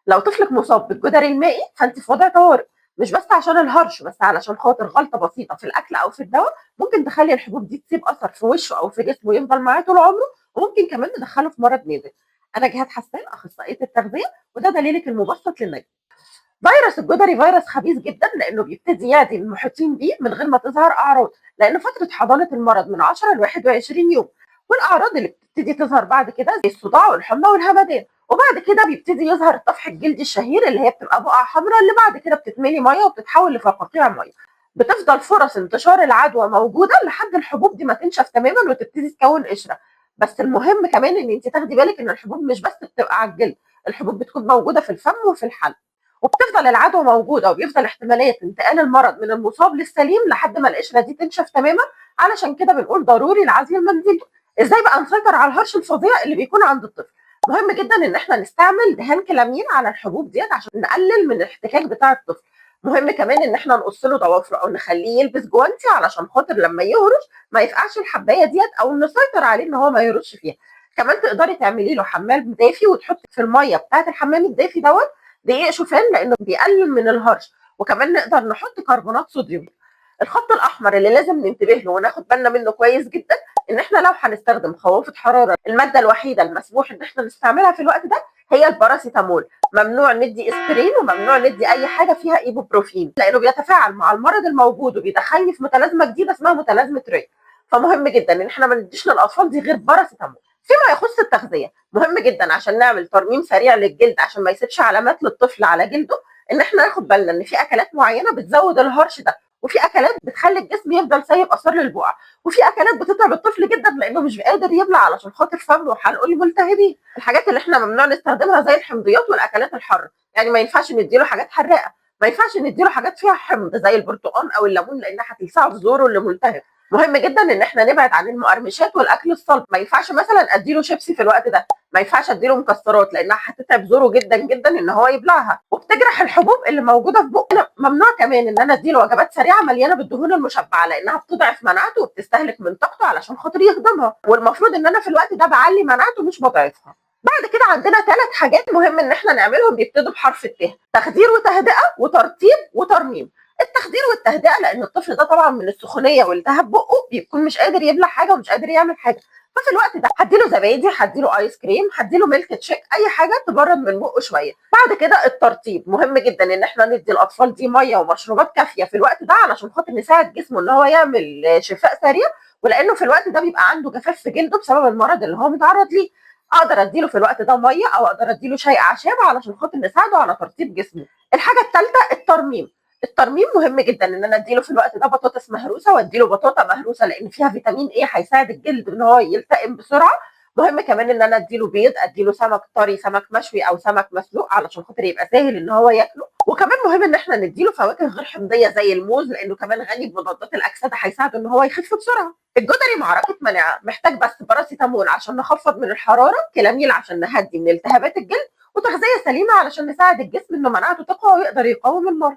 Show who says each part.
Speaker 1: لو طفلك مصاب بالجدري المائي فانت في وضع طوارئ، مش بس عشان الهرش، بس علشان خاطر غلطه بسيطة في الاكل او في الدواء ممكن تخلي الحبوب دي تسيب اثر في وشه او في جسمه يفضل معاه طول عمره، وممكن كمان ندخله في مرض نادر. انا جهاد حسان، اخصائية التغذيه، وده دليلك المبسط للنجاح. فيروس الجدري فيروس خبيث جدا لانه بيبتدي يعدي المحيطين بيه من غير ما تظهر اعراض، لان فترة حضانة المرض من 10 ل 21 يوم، والاعراض اللي بتبتدي تظهر بعد كده زي الصداع والحمى والهمدان، وبعد كده بيبتدي يظهر الطفح الجلدي الشهير اللي هي بتبقى بقع حمراء اللي بعد كده بتتملي مية وبتتحول لفقاقيع مية. بتفضل فرص انتشار العدوى موجودة لحد الحبوب دي ما تنشف تماما وتبتدي تكون قشرة. بس المهم كمان ان انت تاخدي بالك ان الحبوب مش بس بتبقى على الجلد، الحبوب بتكون موجودة في الفم وفي الحلق، وبتفضل العدوى موجودة وبيفضل احتمالية انتقال المرض من المصاب للسليم لحد ما القشرة دي تنشف تماما. علشان كده بنقول ضروري العزل المنزلي. ازاي بقى نسيطر على الهرش الفظيع اللي بيكون عند الطفل؟ مهم جدا ان احنا نستعمل دهان كلامين على الحبوب ديت عشان نقلل من الاحتكاك بتاع الطفل. مهم كمان ان احنا نقص له ضوافره او نخليه يلبس جوانتي علشان خاطر لما يهرش ما يفقعش الحبايه ديت، او نسيطر عليه ان هو ما يهرش فيها. كمان تقدري تعملي له حمام دافي وتحطي في المية بتاعه الحمام الدافي دوت دقيق شوفان لانه بيقلل من الهرش، وكمان نقدر نحط كربونات صوديوم. الخط الاحمر اللي لازم ننتبه له وناخد بالنا منه كويس جدا ان احنا لو هنستخدم خوافض حرارة، المادة الوحيدة المسموح ان احنا نستعملها في الوقت ده هي الباراسيتامول. ممنوع ندي اسبرين وممنوع ندي اي حاجة فيها ايبوبروفين لانه بيتفاعل مع المرض الموجود وبيدخلني في متلازمة جديدة اسمها متلازمة ري. فمهم جدا ان احنا ما نديش للاطفال دي غير باراسيتامول. فيما يخص التغذية، مهم جدا عشان نعمل ترميم سريع للجلد عشان ما يسيبش علامات للطفل على جلده، ان احنا ناخد بالنا ان في اكلات معينة بتزود الهرش ده، وفي اكلات بتخلي الجسم يفضل سايب اثار للبقع، وفي اكلات بتتعب الطفل جدا لانه مش قادر يبلع علشان خاطر فمه وحلقه الملتهبين. الحاجات اللي احنا ممنوع نستخدمها زي الحمضيات والاكلات الحارة، يعني ما ينفعش نديله حاجات حراقه، ما ينفعش نديله حاجات فيها حمض زي البرتقال او الليمون لانها هتلسعه في زوره اللي ملتهب. مهم جدا ان احنا نبعد عن المقرمشات والاكل الصلب، ما ينفعش مثلا اديله شيبسي في الوقت ده، ما ينفعش اديله مكسرات لانها هتتعب زوره جدا جدا ان هو يبلعها، وبتجرح الحبوب اللي موجودة في بقنا. ممنوع كمان ان انا اديله وجبات سريعة مليانة بالدهون المشبعة لانها بتضعف مناعته وبتستهلك من طاقته علشان خاطر يهضمها، والمفروض ان انا في الوقت ده بعلي مناعته مش بضعفها. بعد كده عندنا 3 حاجات مهم ان احنا نعملهم بيبتدوا بحرف الت: تخدير وتهدئه وترطيب وترميم. التخدير والتهدئه لان الطفل ده طبعا من السخونيه والتهاب بقه بيكون مش قادر يبلع حاجة ومش قادر يعمل حاجة، ففي الوقت ده هديله زبادي، هديله ايس كريم، هديله ميلك تشيك، اي حاجة تبرد من بقه شوية. بعد كده الترطيب، مهم جدا ان احنا ندي الاطفال دي مية ومشروبات كافيه في الوقت ده علشان خاطر نساعد جسمه ان هو يعمل شفاء سريع، ولانه في الوقت ده بيبقى عنده جفاف في جلده بسبب المرض اللي هو متعرض ليه. اقدر اديله في الوقت ده مية او اقدر اديله شاي اعشاب علشان خاطر نساعده على ترطيب جسمه. الحاجة الثالثة الترميم. الترميم مهم جدا ان انا اديله في الوقت ده بطاطس مهروسه، واديله بطاطا مهروسه لان فيها فيتامين ايه هيساعد الجلد ان هو يلتئم بسرعة. مهم كمان ان انا اديله بيض، اديله سمك طري، سمك مشوي او سمك مسلوق علشان خاطر يبقى سهل ان هو ياكله. وكمان مهم ان احنا نديله فواكه غير حمضيه زي الموز لانه كمان غني بمضادات الاكسدة هيساعده ان هو يخف بسرعة. الجدري معركة مناعة، محتاج بس باراسيتامول عشان نخفض من الحرارة، كلاميل عشان نهدي من التهابات الجلد، وتغذية سليمة علشان نساعد الجسم انه مناعته تقوى ويقدر يقاوم المرض.